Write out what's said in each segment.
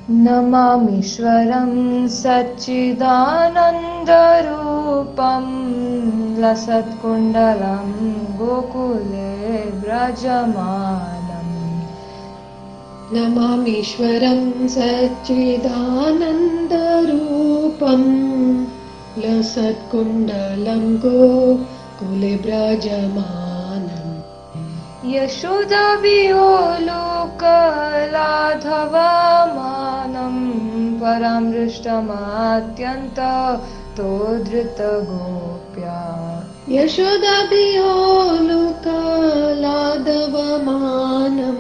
नमामीश्वरं सच्चिदानन्दरूपं लसत्कुण्डलं गोकुले व्रजमानम्। नमामीश्वरं सच्चिदानन्दरूपं लसत्कुण्डलं गोकुले व्रजमानम्। यशोदावियोलोकलाधवमानं परामृष्टमात्यन्ततो धृतगोप्या। यशोदाभियोलोकलाधवमानं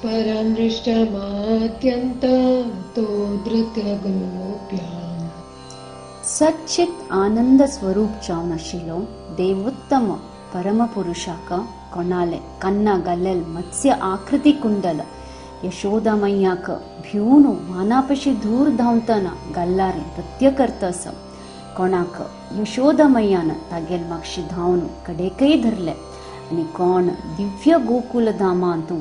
परामृष्टमात्यन्ततो धृतगोप्या। सच्चित आनंद स्वरूप जावन आशिल्लो देवोत्तम परमपुरुषाक कोणाले कन्ना गल्लेल मत्स्य आकृती कुंडल यशोदामय्याक भिवून वानापशी धूर धांवतना गल्लार नृत्य करतस कोणाक यशोदामय्यान तागेल मागशी धांवन कडेकय धरले आनी कोण दिव्य गोकुल धामांतू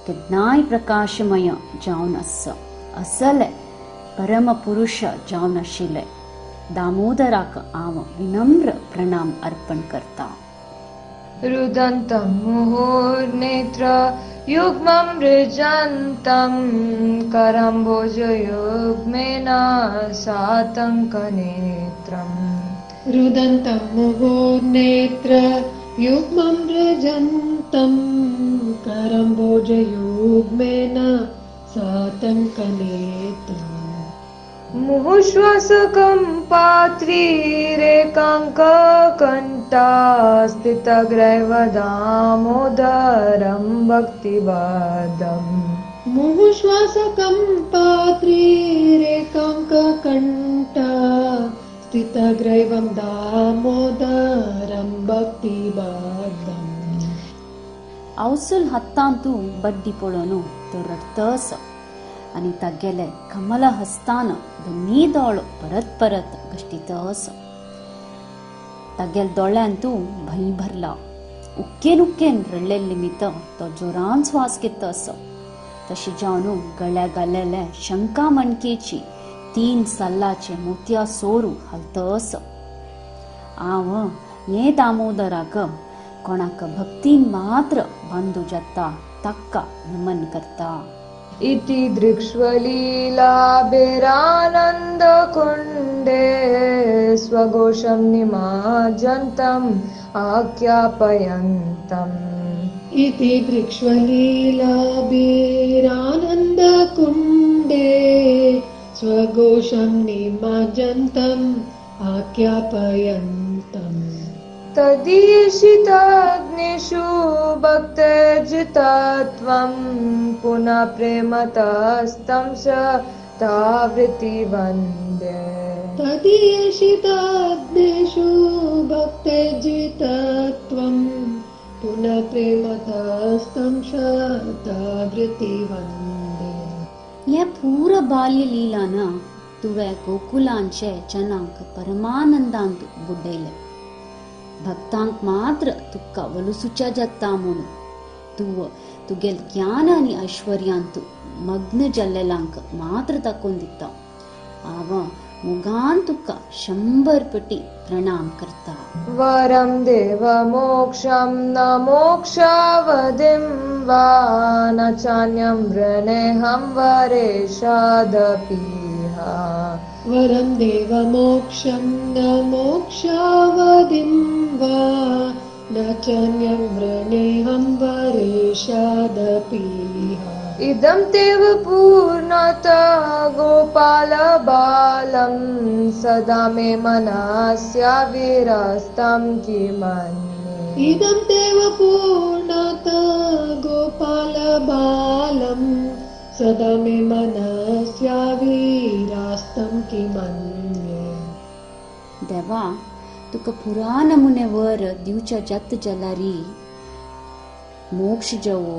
केन्नाय प्रकाशमय जावन आस असले परमपुरुष जावन आशिल्ले दामोदराक हांव विनम्र प्रणाम अर्पण करता. रुदन्तं मुहुर्नेत्र युग्मं मृजन्तं करम्भोजयुग्मेन सातङ्कनेत्रम्। रुदन्तं मुहुर्नेत्र युग्मं मृजन्तं करम्भोजयुग्मेन सातङ्कनेत्रम्। मुहुश्वासकं पात्रीरेकाङ्ककण्ठा स्थितग्रैव दामोदरं भक्तिवादम्। मुहुश्वासकं पात्रीरेकाङ्ककण्ठा स्थितग्रैवं दामोदरं भक्तिवादम्. औसूल हत्तांतू बड्डी पळोवन तो रडतस आनी तागेले कमल हस्तान दोन्ही दोळो परत परत घश्टीतस. तागेल दोळ्यांतू भंय भरला. उक्केन उक्केन रडलेल निमित्त तो जोरान श्वास घेतस. तशें जावन गळ्या घालेले शंका मणकेची 3 सल्लाचे मोतया सोरू हालतस. हांव हे दामोदराक कोणाक भक्तीन मात्र बांदू जाता ताका नमन करता. इति दृक्ष्वलीलाभिरानन्दकुण्डे स्वघोषं निमाजन्तम् आख्यापयन्तम्। इति दृक्ष्वलीलाभिरानन्दकुण्डे स्वघोषं निमाजन्तम् आख्यापयन्तम्। तदीशिताग्निषु भक्तजितत्वं पुनः प्रेमतस्तं शतावृत्ति वन्दे। तदीशिताग्निषु भक्तजितत्वं पुनः प्रेमतस्तं शतावृत्ति वन्दे. हे पूर बाल्य लीलान तुवें गोकुलांचे जनांक परमानंदांत बुडयले. भक्तांक मात्र तुका वलुसुच्या जाता म्हूण तूं तुगेल ज्ञान आनी ऐश्वर्यांत मग्न जाल्लेल्यांक मात्र दाखोवन दिता. हांव मोगान तुका 100 पटी प्रणाम करता. वरं देव मोक्षं न मोक्षावधिं वा न चान्यं वृणेऽहं वरेशादपीह. वरं देव मोक्षं न मोक्षावधिं वा न चान्यं वृणेऽहं वरेशादपीह. इदं तेव पूर्णता गोपालबालं सदा मे मनस्याविरस्तं किमन्ये. इदं तेव पूर्णता गोपालबालं सदा मे मनस्याविरास्तं किमन्ये. देवा तुका पुरा नमुने वर दिवच्या जात जाल्यारी मोक्ष जावो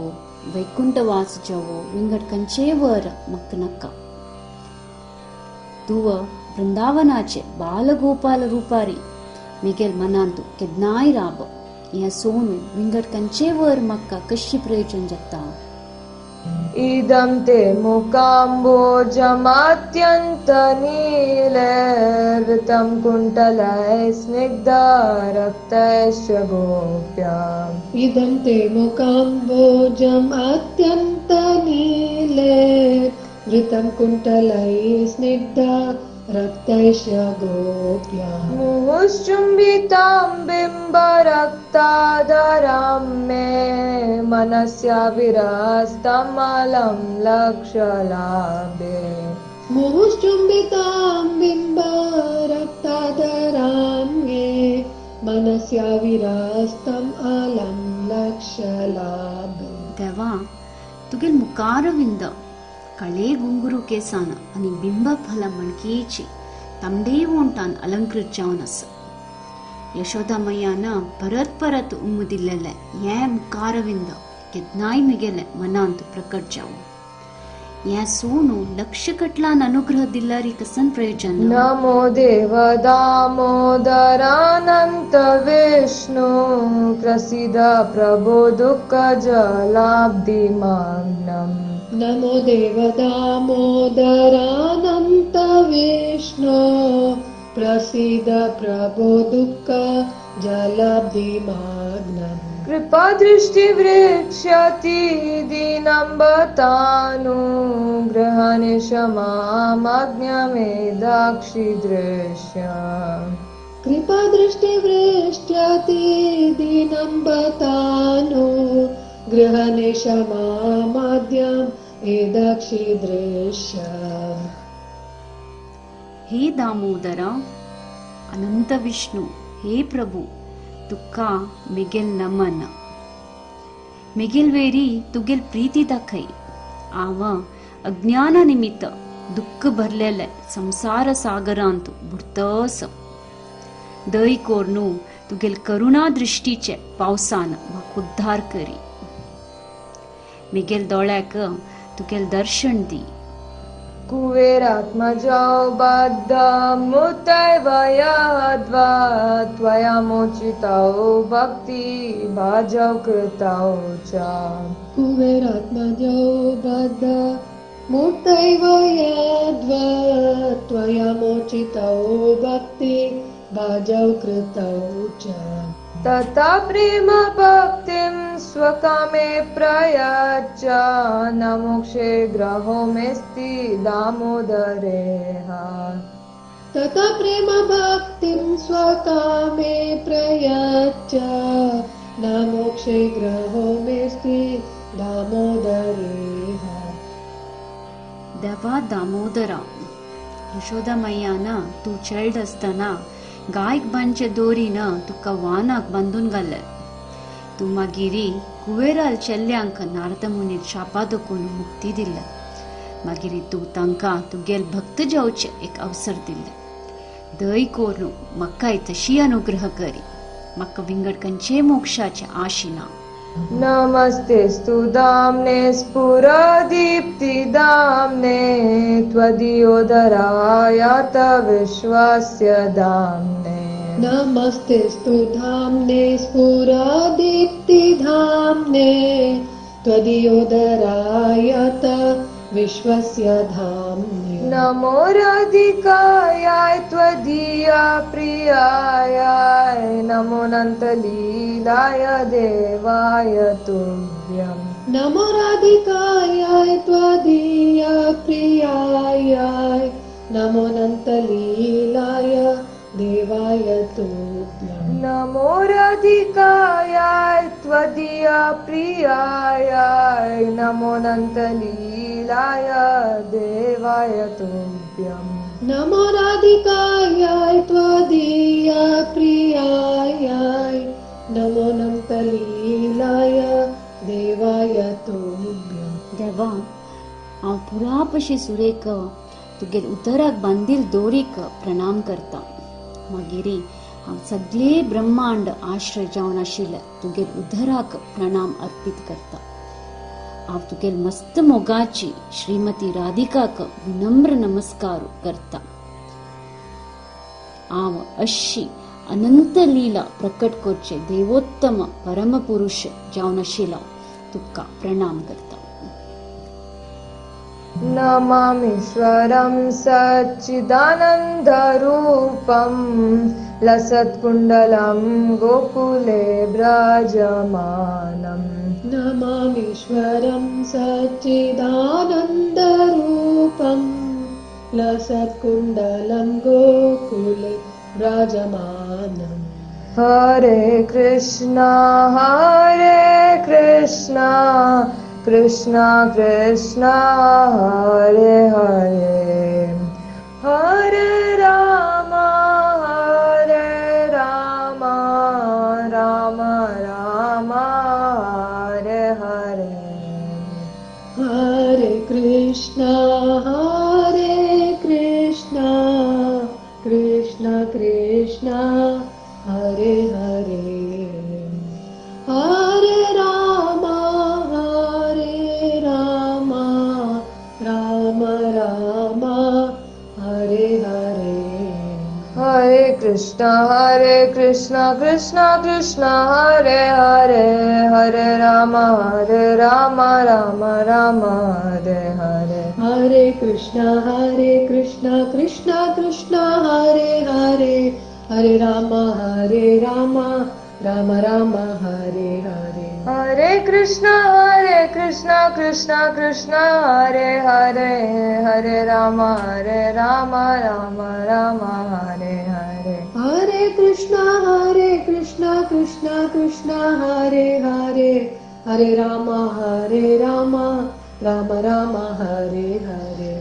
वैकुंठवास जावो विंगड खंयचेय वर म्हाका नाका. तूं वृंदावनाचे बालगोपाल रुपारी मिगेल मनांतू केन्नाय राब. हें सोनू विंगड खंयचेय वर म्हाका कशी प्रयोजन जाता. इदं ते मुखाम्बोजमत्यन्तनीलैर्वृतं कुण्टलैः स्निग्धरक्तैश्च गोप्याम्। इदं ते मुखाम्बोजम् अत्यन्तनीले वृतं कुण्टलैः स्निग्ध रक्तैश्च गोप्याम्। मुहुश्चुम्बितां बिम्बरक्तादरां मे मनस्याविरस्तमलं लक्षलाभे। मुहुश्चुम्बितां बिम्बरक्तादरां मे मनस्याविरस्तम् अलं लक्षलाभे। देवा तुगेल मुखारविंद कळे गुंगुरू केसान आनी बिंब फल मणकेची तांबडे ओंठान अलंकृत जावन आसा. यशोदा मैयान परत परत उम्म दिल्लेले हें मुखारविंद केन्नाय मिगेले मनांत प्रकट जावं. हें सोनू लक्ष कटलान अनुग्रह दिल्यारी कसन प्रयोजन. नमो देव दामोदरानन्त विष्णु प्रसीद प्रभो दुःख जलाब्धिमग्नम्. नमो देव दामोदरानन्त विष्णु प्रसीद प्रभो दुःख जलाब्धिमग्नम्. कृपादृष्टिवृक्ष्यति दीनं बतानुग्रहनिशमामाज्ञमेदाक्षिदृश्यम्. कृपादृष्टिवृष्ट्यति दीनं बतानु गृहनिशमामाद्यम् एदाक्षिदृश्यम्. हे दामोदरा अनंत विष्णु हे प्रभु तुका मिगेल नमन. मिगेल वेरी तुगेल प्रीती दाखय. आव अज्ञान निमित्त दुःख भरलेले संसार सागरांत बुडतस. दय कोरनू तुगेल करुणा दृष्टीचे पावसान म्हाका उद्धार करी. मिगेल दोळ्याक तुगेल दर्शन दी. कुबेरात्मजौ बद्धमुतैव यद्वा त्वया मोचितौ भक्ति भाजौ कृतौ च. कुबेरात्मजौ बद्धमुतैव यद्वा त्वया मोचितौ भक्ति भाजौ कृतौ च. तथा प्रेम भक्तिं स्वकामे प्रयच्छ न मोक्षे ग्रहो मेऽस्ति दामोदरेह. तथा प्रेम भक्तिं स्वकामे प्रयच्छ न मोक्षे ग्रहो मेऽस्ति दामोदरेह. देवा दामोदरा यशोदा मैयान तूं चेल्ड आसतना गायक बांदचे दोरीन तुका वानाक बांदून घाले. तूं मागीर कुवेराल चेल्ल्यांक नारद मुनीर शापा दखून मुक्ती दिल्ले. मागीर तूं तांकां तुगेल भक्त जावचें एक अवसर दिल्ले. दय कोरून म्हाकाय तशी अनुग्रह करी. म्हाका विंगड खंयचेय मोक्षाचें आशी ना. नमस्तेस्तु दाम्ने स्फुरदीप्तिदाम्ने त्वदीयोदरायात विश्वस्य दाम्ने. नमस्तेस्तु धाम्ने स्फुरदीप्तिधाम्ने त्वदीयोदरायात विश्वस्य धाम्ने. नमो राधिकायाय त्वदीया प्रियाय नमोऽनन्तलीलाय देवाय तुभ्यम्. नमो राधिकायाय त्वदीया प्रियाय नमोऽनन्तलीलाय देवाय तुभ्यम्. नमो राधिकायाय त्वदीया प्रियाय नमोऽनन्तलीलाय देवाय तुभ्यम्. नमो राधिकायाय त्वदीया प्रियाय नमोऽनन्तलीलाय देवाय तुभ्यम्. देवा हांव पुरापशी सुरेक तुगेल उदराक बांदील दोरीक प्रणाम करता. मागीर हांव सगळे ब्रह्मांड आश्रय जावन आशिल्ले तुगेल उदराक प्रणाम अर्पीत करता. हांव तुगेल मस्त मोगाची श्रीमती राधिकाक विनम्र नमस्कार करता. हांव अशी अनंत लीला प्रकट करचे देवोत्तम परमपुरुष जावन आशिल्लो तुका प्रणाम करता. नमामीश्वरं सच्चिदानन्दरूपं लसत्कुण्डलं गोकुले व्रजमानम्। नमामीश्वरं सच्चिदानन्दरूपं लसत्कुण्डलं गोकुले व्रजमानम्। हरे कृष्ण हरे कृष्ण कृष्ण कृष्ण हरे हरे, हरे राम हरे राम राम राम हरे हरे। हरे कृष्ण हरे कृष्ण कृष्ण कृष्ण हरे हरे, हरे राम हरे राम राम राम हरे हरे। हरे कृष्ण कृष्ण कृष्ण हरे हरे, हरे राम राम राम हरे हरे। हरे कृष्ण कृष्ण कृष्ण हरे हरे, हरे राम राम राम हरे हरे। हरे कृष्ण कृष्ण कृष्ण हरे हरे, हरे राम राम राम हरे हरे। हरे कृष्ण कृष्ण कृष्ण हरे हरे, हरे राम राम राम हरे हरे।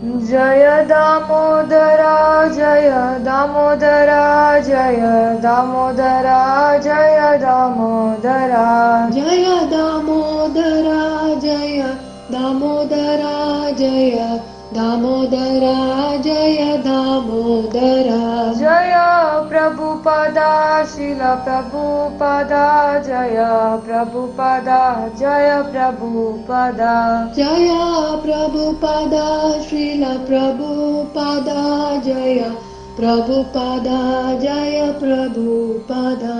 जय दामोदरा जय दामोदरा जय दामोदरा जय दामोदरा। जय दामोदरा जय दामोदरा जय दामोदरा जय दामोदरा। जय प्रभुपदा शिल प्रभुपदा जय प्रभुपदा जय प्रभुपदा। जय प्रभुपदा श्रील प्रभुपदा जय प्रभुपदा जय प्रभुपदा।